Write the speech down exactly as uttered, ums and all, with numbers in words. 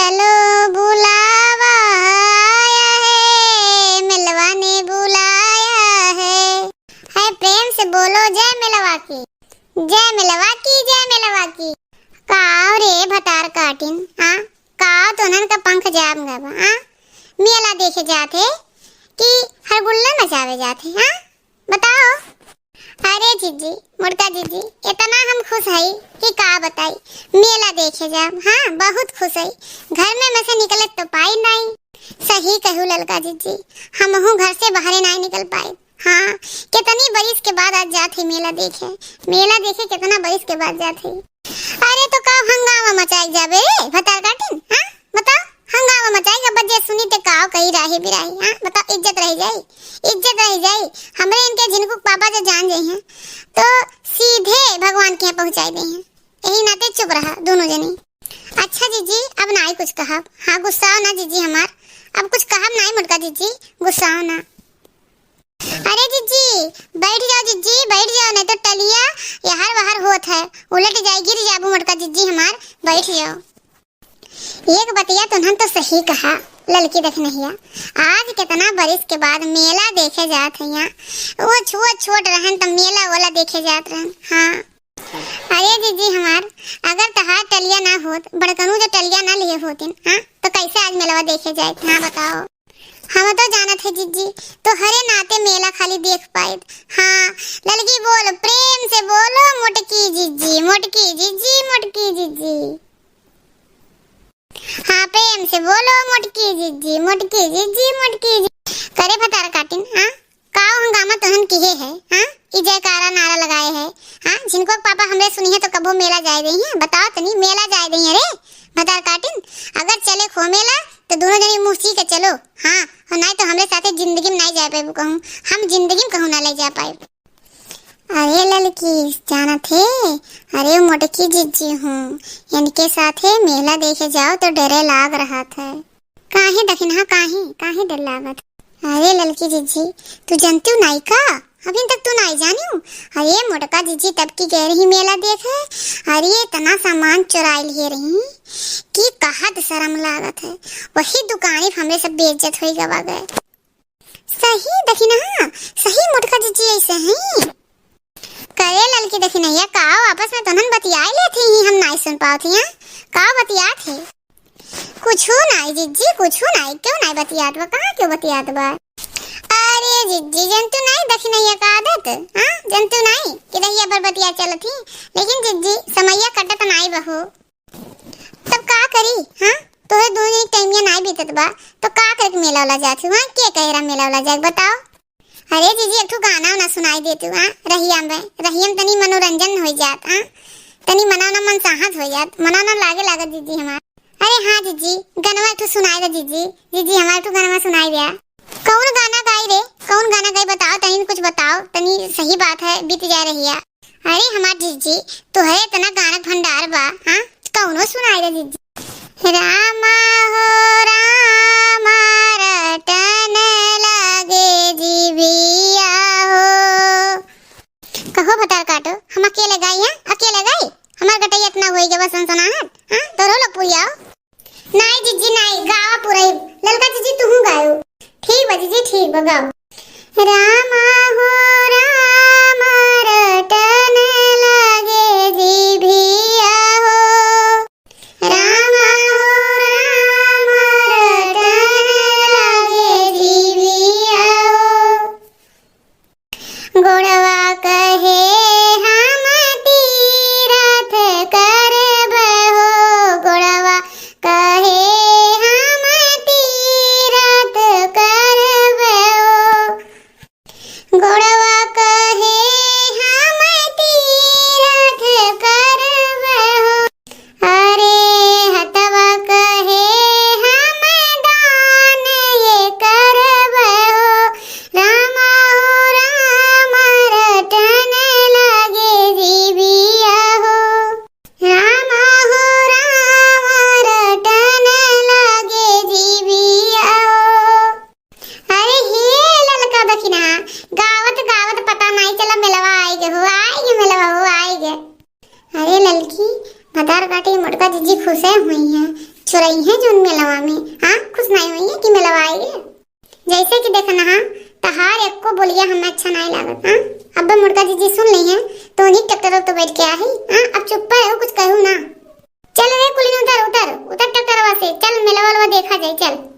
चलो बुलावा आया है, मेलवा ने बुलाया है। है प्रेम से बोलो जय मेलवा की, जय मेलवा की, जय मेलवा की। काव रे भतार काटिन, हाँ? काव तोहन का पंख जाम गवा, हाँ? मेला देखे जात है कि हरगुल्ला मचावे जात है, हाँ? बताओ। अरे जिज्जी, मोटका जिज्जी, इतना हम खुश हई कि का बताई। मेला देखे जाब, हाँ, बहुत खुश हई। घर में, में से निकले तो पाई नाई। सही कहू ललका जिज्जी, हमहू घर से बाहरे नाई निकल पाई। हाँ, कितनी बरिस के बाद आज जात हई मेला देखे। मेला देखे कितना बरिस के बाद जात हई। अरे तो का हंगामा मचाई जाबे रे भतार काटिन, हाँ? बताओ, हंगामा मचाई, अब जे सुनी ते काव कही राही बिराही, हाँ? बताओ, इज्जत रह जाई, इज्जत रह जाई। हमरे इनके झिनकू के पापा जो जान जाई हैं, तो सीधे भगवान के यहाँ पहुँचाई दे हैं। यही नाते चुप रहा दोनों जनी। अच्छा जिज्जी, अब नाई कुछ कहब। हाँ, गुस्साओ ना जिज्जी हमार, अब कुछ कहब नाई मोटका जिज्जी, गुस्साओ ना। अरे जिज्जी, बैठ जाओ जिज्जी, बैठ जाओ, नहीं तो टलिया यहर वहर होत है, उलट जाई, गिर जाबू मोटका जिज्जी हमार, बैठ जाओ। एक बतिया तुन्हन तो सही कहा ललकी दखिनहिया, आज कितना बरिस के बाद मेला देखे जात है यहाँ। वो छो-, छोट रहन त मेला वाला देखे जात रहन। हाँ। अरे जिज्जी हमार, अगर तहार टलिया ना होत, बड़कनू जो टलिया ना लिए होतिन, हाँ, तो कैसे आज मेलवा देखे जाए? हाँ बताओ। हम तो जानत है जिज्जी, तोहरे नाते मेला खाली देख पाएब। हाँ, ललकी बोल, प्रेम से बोलो, मोटकी जिज्जी, मोटकी जिज्जी, मोटकी जिज्जी। हाँ, प्रेम से बोलो, मोटकी जिज्जी, मोटकी जिज्जी, मोटकी जिज्जी। करे भतार काटिन, हाँ? काव हंगामा तोहन किहे है, हाँ? ई जयकारा नारा लगाए है, हाँ? झिनको के पापा हमरे सुनी है तो कबो मेला जाए देई हैं? बताओ तनी, मेला जाए देई हैं रे भतार काटिन? अगर चले खो मेला तो दोनों जनी मुँह सी के चलो, हाँ? और नाई तो हमरे साथे जिंदगी में नाई जाए पाएबू कहूँ, हम जिंदगी में कहूँ ना ले जा पाएब। अरे ललकी, जानत है, अरे मोटकी जिज्जी हूँ, इनके साथे मेला देखे जाओ तो डरे लाग रहत है। काहे दखिनहा, काहे, काहे डर लागत? अरे ललकी जिज्जी, तू जनतिउ नाई का? अभी तक तू नाई जानिउ? अरे मोटका जिज्जी तब की गए रही मेला देखे, अरे इतना सामान चुराई लिए रही कि कहत शर्म लागत है। वही दुकानी पे हमरे सब बेइज्जत होई गवा गए। सही दखिनहा, सही मोटका जिज्जी ऐसे हैं। करे ललकी दखिनहिया, काव आपस में तोहन बतियाई लेत ही, हम नाई सुन पावत हिया। काव बतियात है? कुछू नाई जिज्जी, कुछू नाई। क्यों नाई बतियात बा? कहाँ क्यों बतियात बा? अरे जिज्जी, जनतू नाई दखिनहिया का आदत, हाँ? जनतू नाई कि दहिया पर बतिया चलत ही। लेकिन जिज्जी, समैया कटत नाई बहू। तब का करी, हाँ? तोहे दोनों एक टाइमिया नाई बीतत बा, तो का करके मेला वाला जात हूँ, हाँ? के कहे रहा मेला वाला जाए, बताओ? अरे जिज्जी, एक ठो गाना वाना सुनाई देतू, हाँ? रहिया में, रहिया में तनी मनोरंजन हो जात, हाँ? तनी मना ना मन साहस हो जात, मना ना लागे लागत जिज्जी हमार। अरे हाँ जिज्जी, गनवा एक ठो सुनाई दे जिज्जी, जिज्जी हमार एक ठो गनवा सुनाई दे। कौन गाना गाई रे, कौन गाना गाई बताओ, तनी कुछ बताओ, तनी सही बात है, बीत जा रही है। अरे हमार जिज्जी, तोहरे इतना गाना के भंडार बा, हाँ? कौनो सुनाई दे जिज्जी। रामा हो रामा रटन लागे जिभिया हो। कहो भतार काटो, हम अकेले गाई, हाँ? अकेले गाई? हमार गटैया इतना होई गवा सनसनाहट, हाँ? तोरो लोग पुरियाओ। नाई जिज्जी नाई, गावा पुरई। ललका जिज्जी तुहू गायो। ठीक बा जिज्जी, ठीक बा, गाओ। रामा हो रामा रटन लागे जिभिया हो। रामा हो रामा रटन लागे जिभिया हो। गोड़वा कहे हम तीरथ करब हो, गोड़वा कहे हम तीरथ करब हो। तो रही है जौन मेलवा में, हाँ, खुश नाहीं होइहैं कि मेलवा आए। जैसे कि देखा ना, हाँ, तहार एको बोलिया हमें अच्छा नाहीं लागत, हाँ। अब मुड़का जीजी सुन लेइहैं, तो उन्हीं ट्रैक्टर तो बैठ के आई, हाँ, अब चुप पर रहो, कुछ कहू ना। चल रे कुलिन, उतर, उतर, उतर ट्रैक्टरवा से, चल मेलवा वेलवा देखा जाए, चल।